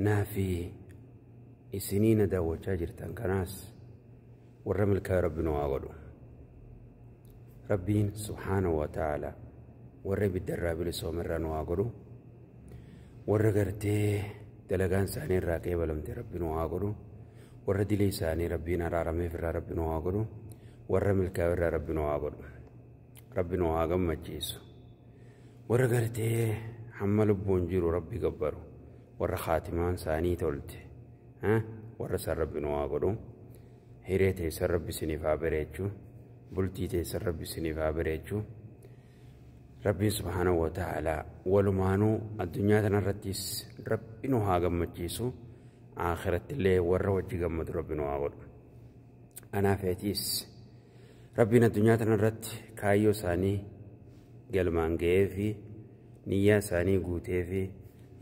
Naa fi isiniina daawwachaa jirtan kanaas warra milkaa'e Rabbi nu haa godhu. Rabbiin subhaanahu wa ta'ala warra ibiddarraa bilisoomerraa nu haa godhu. Warra gartee dalagaan isaanii irraa qeebalamte Rabbi nu haa godhu. Warra dilii isaanii Rabbiin araarameef irraa Rabbi nu haa godhu. Warra milkaa'e irraa Rabbi nu haa godhu. Rabbi nu haa gammachiisu. Warra gartee hamma lubbuun jiru Rabbi gabbaru. Warra khaatimaan isaanii tolte. Warra san Rabbi nu haa godhu. Hiree teessan Rabbi isiniif haa bareechu. Bultii teessan Rabbi isiniif haa bareechu. Rabbiin subhaanahu wa ta'ala walumaanuu addunyaa kanarrattis Rabbi nu haa gammachiisu. Akhiratti illee warra wajji gammadu Rabbi nu haa godhu. Anaaf atiis Rabbiin addunyaa kanarratti kaayyoo isaanii galmaan ga'ee fi niyyaa isaanii guutee fi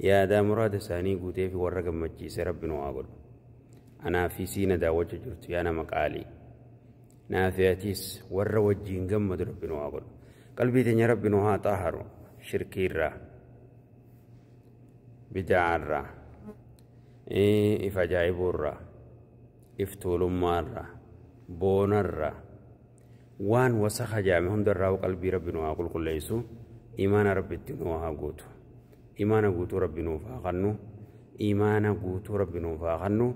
yaadaa muraada isaanii guutee fi warra gammachiise Rabbi nu haa godhu. Anaa fi siina daawwacha jirtu yaa nama qaalii. Naa fi atiis warra wajjiin gammadu Rabbi nu haa godhu. Qalbii teenya Rabbi nu haa xaaharu shirkiirraa, bidaarraa, if ajaa'ibuurraa, if tuulummaarraa, boonarraa, waan wasakha jaame hundarraa qalbii Rabbi nu haa qulqulleessu. Imaana Rabbitti nu haa guutu. Imaana guutuu Rabbi nuuf haa kennu. Imaana guutuu Rabbi nuuf haa kennu.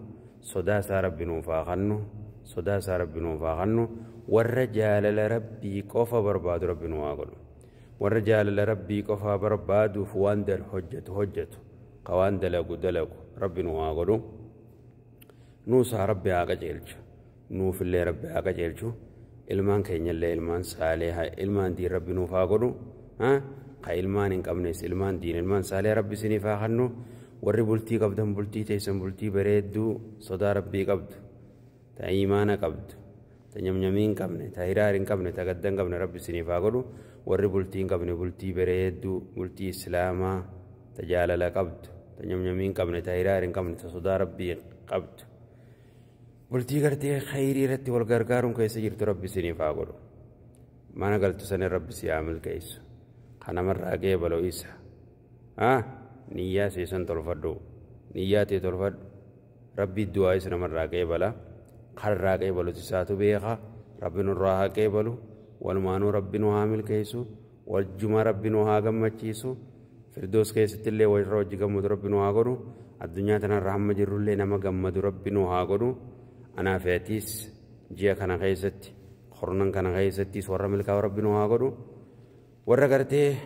Sodaa isaa Rabbi nuuf haa kennu. Sodaa isaa Rabbi nuuf haa kennu. Warra jaalala Rabbii qofa barbaadu Rabbi nu haa godhu. Warra jaalala Rabbii qofa barbaaduuf waan hojjetu hojjetu, ka waan dalagu dalagu Rabbi nu haa godhu. Nuusaa Rabbi haa qajeelchu. Nuufillee Rabbi haa qajeelchu. Ilmaan keenyallee ilmaan saalee, ilmaan diin Rabbi nuuf haa godhu. Ka ilmaan hin qabnes ilmaan diin, ilmaan saalee Rabbi isiniif haa kennu. Warri bultii qabdan bultii teessan bultii bareedduu sodaa Rabbii qabdu, ta imaana qabdu, ta nyamnyamii hin qabne, ta hiraar hin qabne, ta gadda hin qabne Rabbi isiniif haa godhu. Warri bultii hin qabne bultii bareedduu, bultii islaamaa, ta jaalala qabdu, ta nyamnyamii hin qabne, ta hiraar hin qabne, ta sodaa Rabbii qabdu, bultii gartee khayrii irratti wal gargaaruun keessa jirtu Rabbi isiniif haa godhu. Mana galtu sanin Rabbi si haa milkeessu. Kanamarraa qeebalu isa. Niyyaa seesan tolfadhu. Niyyaa tee tolfadhu. Rabbi du'aa isa namarraa qeebala. Karraa qeebalu isaatu beeka. Rabbi nurraa haa qeebalu. Walumaanuu Rabbi nu haa milkeessu. Wajjuma Rabbi nu haa gammachiisu. Firdoos keessatti illee warra wajji gammadu Rabbi nu haa godhu. Addunyaa tanarra hamma jirrullee nama gammadu Rabbi nu haa godhu. Anaa fi atiis ji'a kana keessatti, hornan kana keessattis warra milkaa'u Rabbi nu haa godhu. Warra gartee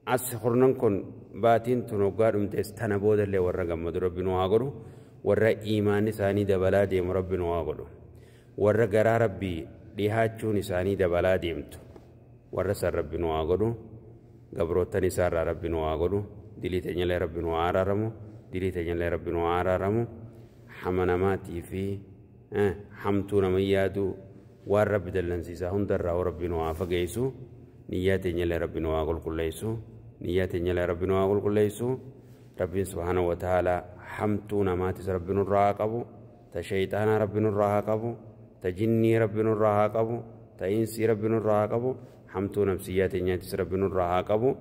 as hornan kun baatiin tun hoggaa dhumtees tana boodallee warra gammadu Rabbi nu haa godhu. Warra iimaanni isaanii dabalaa deemu Rabbi nu haa godhu. Warra garaa Rabbii dhihaachuun isaanii dabalaa deemtu warra san Rabbi nu haa godhu. Gabroottan isaarraa Rabbi nu haa godhu. Dilii teenyallee Rabbi nu haa araaramu. Dilii teenyallee Rabbi nu haa araaramu. Hama namaatii fi hamtuu nama yaadu waan Rabbi dallansiisaa hundarraa Rabbi nu haa fageessu. Niyyaa teenyallee Rabbi nu haa qulqulleessu. Niyyaa teenyallee Rabbi nu haa qulqulleessu. Rabbiin subhaanahu wa ta'ala hamtuu namaatis Rabbi nurraa haa qabu. Ta shayxaanaa Rabbi nurraa haa qabu. Ta jinnii Rabbi nurraa haa qabu. Ta insii Rabbi nurraa haa qabu. Hamtuu nafsiyyaa teenyaatis Rabbi nurraa haa qabu.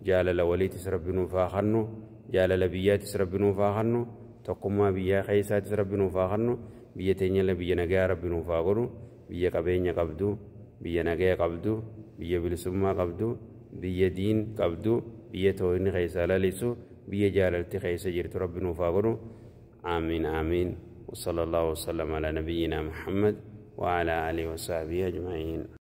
Jaalala waliitis Rabbi nuuf haa kennu. Jaalala biyyaatis Rabbi nuuf haa kennu. Tokkummaa biyyaa keessaatis Rabbi nuuf haa kennu. Biyya teenyallee biyya nagaa Rabbi nuuf haa godhu. Biyya qabeenya qabdu, biyya nagaa qabdu, biyya bilisummaa qabdu, biyya diin qabdu, biyya tooyinni keessaa lalisu, biyya jaalalti keessa jirtu Rabbi nuuf haa godhu. Aamiin, aamiin. وصلى الله وسلم على نبينا محمد وعلى آله وصحبه أجمعين.